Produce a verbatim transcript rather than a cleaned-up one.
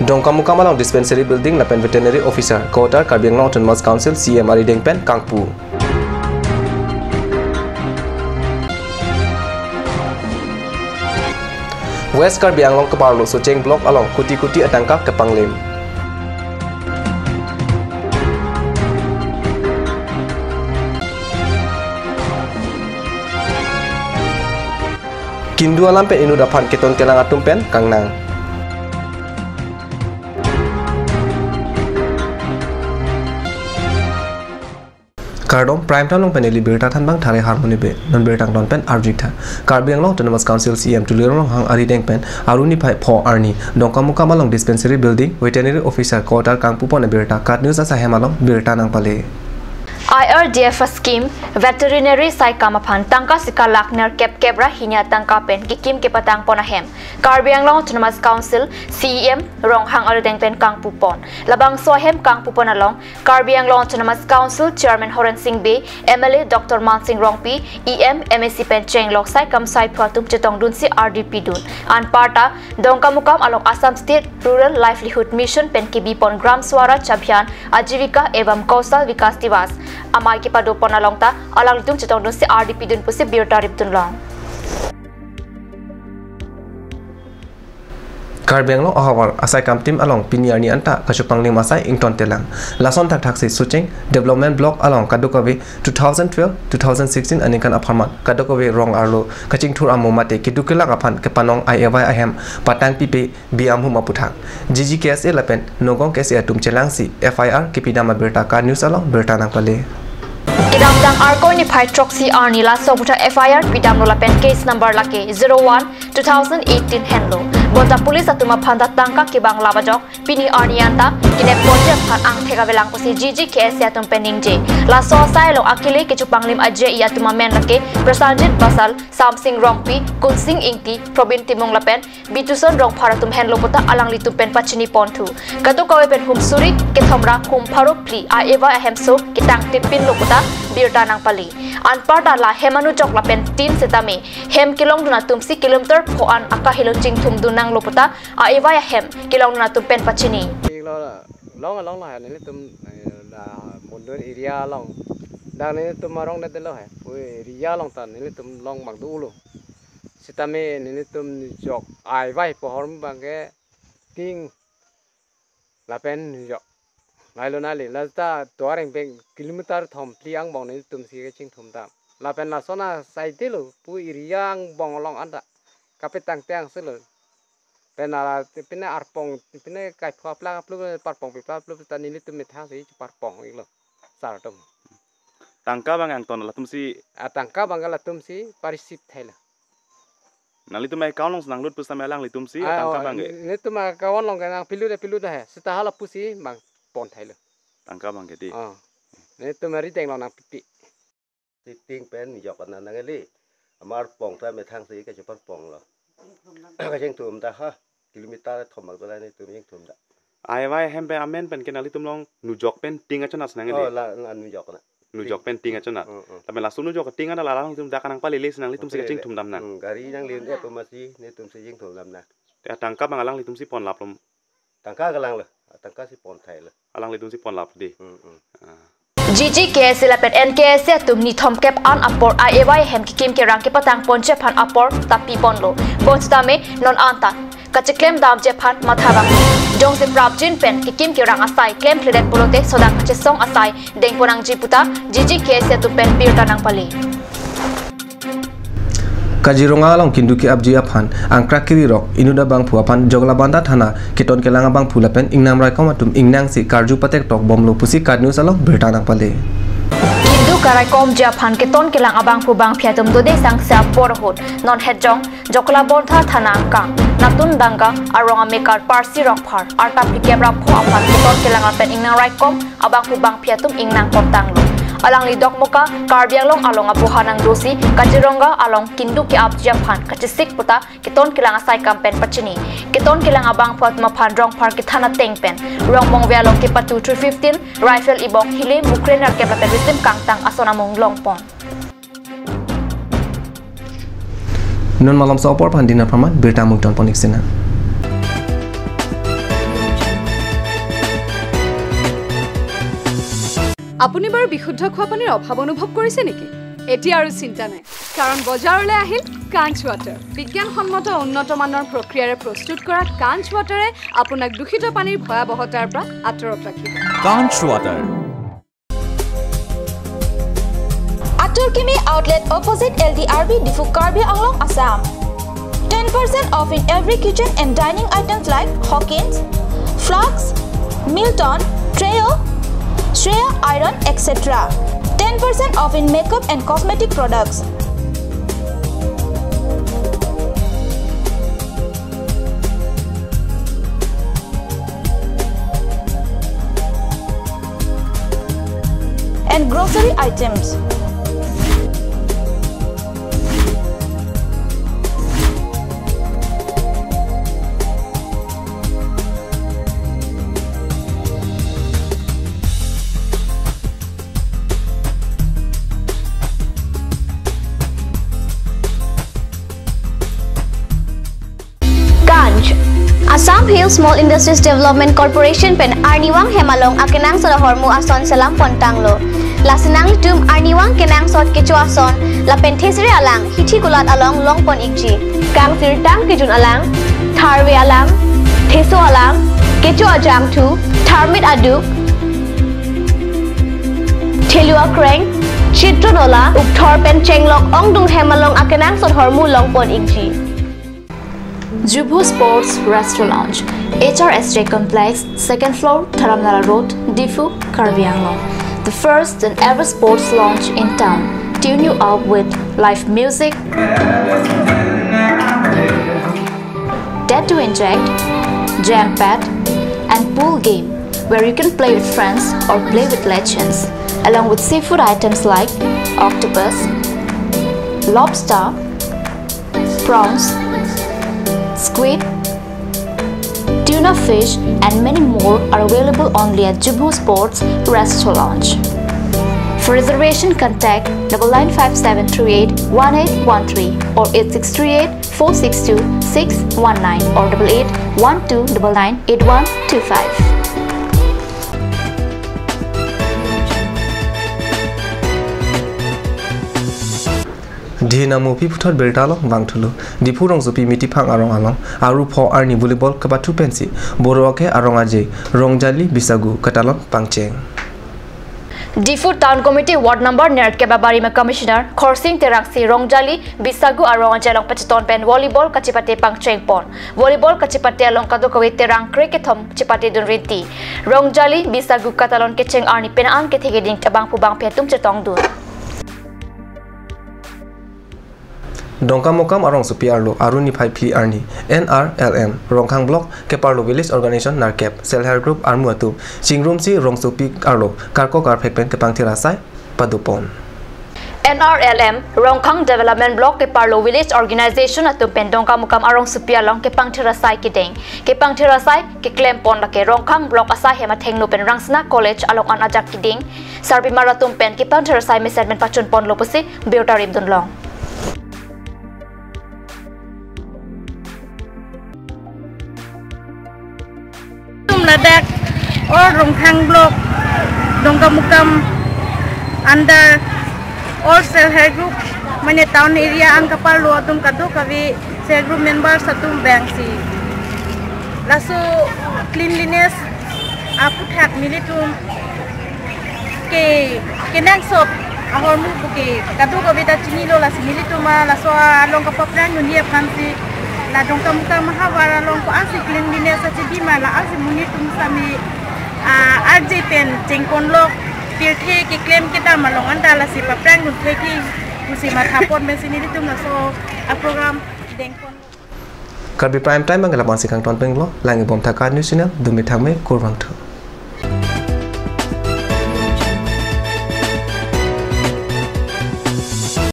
Dongkamukam along Dispensary Building lapen Veterinary Officer Quarter Karbi Anglong Autonomous Council C E M arideng pen kangpu. West Karbi Anglong keparlo Socheng Block along kuti kuti atangka kepanglim. Kindu alam pen inut aphan keton kelang atum pen kangnang. Kardom, Prime Time along pen neli birta thanbang Thare Harmoni Bey. Non birta angton pen arjutha. Karbi Anglong Autonomous Council C E M Tuliram Ronghang arideng pen arni phai pho arni Dongkamukam along Dispensary Building, Veterinary Officer Quarter kangpupon abirta KAT News asai hem along birta nangpale. I R D F scheme veterinary saikam aphan tangka sika lakh nerkep kep ra hini atangka pen kekim kepatangpon ahem Karbi Anglong Autonomous Council C E M Ronghang arideng pen kangpupon. Labangso ahem kangpupon along Karbi Anglong Autonomous Council Chairman Horen Sing Bey, M L A Doctor Mansing Rongpi, E M, M A C pen chenglok saikam saiphu atum chetongdunsi ardi pidun. Anparta Dongkamukam along Assam State Rural Livelihood Mission pen kebipon Gram Swaraj Abhiyan Ajivika Evam Kaushal Vikas Diwas amei kepadopon along ta alanglitum chetongdunsi ardi pidun pusi birta ripdun long. Karbi Anglong ahavar asaikam tim along pini arni anta kachepanglim asai ingtontelang. Lason thakthaksi Socheng Development Block along kadokave two thousand twelve, two thousand sixteen aningkan apharman kadokave rong arlo kachingthur amo mate keduk kelang aphan kepanong I A Y ahem patang pipe bi amhum aputhak G G K S A lapen Nagaon K S A atum chelangsi F I R kepidam abirta KAT News along birta nangpale. Kedamtang Arkoi niphai throksi arni laso aputhak F I R pidamlo lapen case number lake zero one two thousand eighteen henlo. Bonta police atum aphan ta tangka kebang lap ajok pini arni anta kenep ponji aphan angthek avelang pusi G G K S A atum pen ningje. Laso asai along akele kechepanglim aje-i atum amen lake Prasanjit Basal, Samsing Rongpi, Kunsing Ingti, Probin Timung lapen Bituson Rongphar atum henlo puta alanglitum pen pachini ponthu. Kadokave pen hum suri kethom ra hum pharo phli I A Y ahemso ketang tipinlo puta birta nangpale. Anparta la hem anujok lapen tin setame hem kelongdun atumsi kilometer pho an akahelo chingthumdun nanglo puta I A Y ahem kelongdun atum pen pachini. Long along la nelitum, eh, la Mundun area along. Dak nelitum arong det lo he. Pui area along ta nelitum long bang dolo. Sitame nelitum nujok I A Y pohor bang ke ting lapen nujok. Lailo nali, la ta tovar ingpeng kilometer thom phli angbong nelitumsi kachingthum dam. Lapen lason asai detlo, pui area angbong along anta. Kapetang tang silo. Pen ala, pine arpong, pine kaipho aplak aplup, parpong piplak aplup, ta nelitum methang si parpong iklo. Sar atum. Tangka bang angton latumsi. Ah, tangka bang latumsi pa-receive thailo. Nanglitum account along nanglut pusitame alanglitumsi, ah, tangka oh, bang ke. Nelitum account along ke nangpilut, pilut he. Seta hala pusi bang pon thailo. Tangka bang ke di. Oh. Nelitum arideng along nangpipi. Siting pen nujok anang nangli. Amar pong ta methang si kacheparponglo. Kachingthum ta ha. Kilometer thom bang dola nelitum chingthum da. I A Y ahem pen amen pen ke nanglitum long nujok pen ting achonat nang Oh, di. La, la nujok na. Nujok pen ting achonat. Mm, mm. Tapi laso nujok ting ada la alanglitum dak nangpalele si nanglitumsi Palele. Kachingthum dam nang. Hmm, gari nangli un-e pu masi nelitumsi chingthum dam na. Ya tangka bang alanglitumsi pon laplo. Tangka kelanglo, tangka si pon thailo. Alanglitumsi pon lap di. Hmm, hmm. Ah. G G K S A lapen N K S A atum ni thomkep an apor I A Y ahem kekim kerang kepatang ponji aphan apor ta piponlo. Bonsitame non anta kacheklem damji aphan matha bang. Jongsi prapjin pen kekim kerang asai klemkledet pulote sodang kachesong asai dengpon nangji puta G G K S A atum pen birta nangpale. Kaziranga along kindu ke-apji aphan angkrak kiri rok inut abangphu aphan Joglabanda thana keton kelang abangphu lapen ingnam raikom atum ingnangsi karju patektok bomlo pusi KAT News along birta nangpale. Kindu karaikomji aphan keton kelang abangphu bangphi atum dode sangse apor ahut non Hejong Joglabanda thana angkang Natun Danga arong amekar Parsi Rongphar arta phlikep ra pho aphan keton kelang lapen ingnam raikom abangphu bangphi atum ingnang kontanglo. Alangli Dokmoka Karbi Anglong along abuha nangdosi Kaziranga along kindu ke-apji aphan kachesik puta keton kelang asaikam pen pachini. Keton kelang abangphu atum aphan Rongphar kethana teng pen Rongmongve along kepatu three fifteen rifle ibong hile mukre nerkep lapen risim kangtang ason amung longpon. Non malomso apor aphan dinner apharman birta mukdon ponik sina. আপুনি বাৰু বিশুদ্ধ খোৱা পানীৰ অভাৱ অনুভৱ কৰিছে নেকি? এতিয়া আৰু চিন্তা নাই, কাৰণ বজাৰলৈ আহিল কাঞ্চ ৱাটাৰ। বিজ্ঞানসন্মত উন্নত মানৰ প্ৰক্ৰিয়াৰে প্ৰস্তুত কৰা কাঞ্চ ৱাটাৰে আপোনাক দূষিত পানীৰ ভয়াৱহতাৰ পৰা আঁতৰত ৰাখিব। Kanch Water. Atur Kimi Outlet, opposite L D R B, Diphu, Karbi Anglong, Assam. Ten percent off in every kitchen and dining items like Hawkins, Flux, Milton, Trio, Shreya Iron, et cetera. Ten percent off in makeup and cosmetic products. And grocery items. Kanch. Assam Hill Small Industries Development Corporation pen arnivang hem along akenangsot ahormu ason selam pontanglo. Lasi nanglitum arnivang kenangsot kecho ason lapen thesere alang hithi kulat along longpon ikji. Kangsirtang kejun alang, tharve alang, theso alang, kecho ajangthu, tharmit aduk, thelu akreng, chitron ola, ukthor pen chenglok ongdung hem along akenangsot ahormu longpon ikji. Jubu Sports Restaurant Lounge, H R S J Complex, second floor, Dharamnala Road, Diphu, Karbi Anglong. The first and ever sports lounge in town. Tune you up with live music, tattoo inject, jam pad, and pool game where you can play with friends or play with legends, along with seafood items like octopus, lobster, prawns, squid, tuna fish, and many more are available only at Jubu Sports Restaurant Lounge. For reservation, contact double nine five seven three eight one eight one three or eight six three eight four six two six one nine or double eight one two double nine eight one two five. Dina Mupi puthot birta along vangthulo. Diphu rongsopi Mitiphang arong along aru pho arni volleyball kapathu pensi Boro ake arong aje Rongjali Bisagu katalon pangcheng. Diphu Town Committee Ward Number Nerkep Abari ma Commissioner Khorsing Terangsi Rongjali Bisagu arong aje along pacheton pen volleyball kachepate pangcheng pon. Volleyball kachepate along kadokave terang kre kethom chepate dun rinti. Rongjali Bisagu katalon kecheng arni penang kethe keding abang pubang phe atum chetong dun. Dongkamukam arongsopi arlo aru niphai phli arni N R L M Rongkhang Block keparlo Village Organization Nerkep Self Help Group armu atum chingrumsi rongsopi arlo karkok karphek pen kepangthir asai padopon. N R L M Rongkhang Development Block keparlo Village Organization atum pen Dongkamukam arongsopi along kepangthir asai kedeng. Kepangthir asai keklem pon lake Rongkhang Block asai hem athengno pen Rangsina College along an ajak kedeng. Sarbimar atum pen kepangthir asai mesen pen pachun ponlo pusi birta rim dunlong. Atum ladak all Rongkhang Block, Dongkamukam under all Self Help Group, mane town area an kaparlo atum kadokave Self Help Group members atum vangsi laso cleanliness aputhak nelitum ke kenangsot ahormu puke kadokave ta chinilo, lasi nelitum ma laso along kapaphrang dunji aphansi la Dongkamukam ahavar along ko-ansi cleanliness achibi ma, la-ansi monit atum sami, ah, arje pen chengponlo, pirthe keklem kedam along anta lasi paphrang dun thekji pusi mathapon pensi nelitum laso aprogram dengpon. Karbi Prime Time abang ke la-ansi kangton penglo, langi bom thaka news channel, dumi thangme, kurvangthu.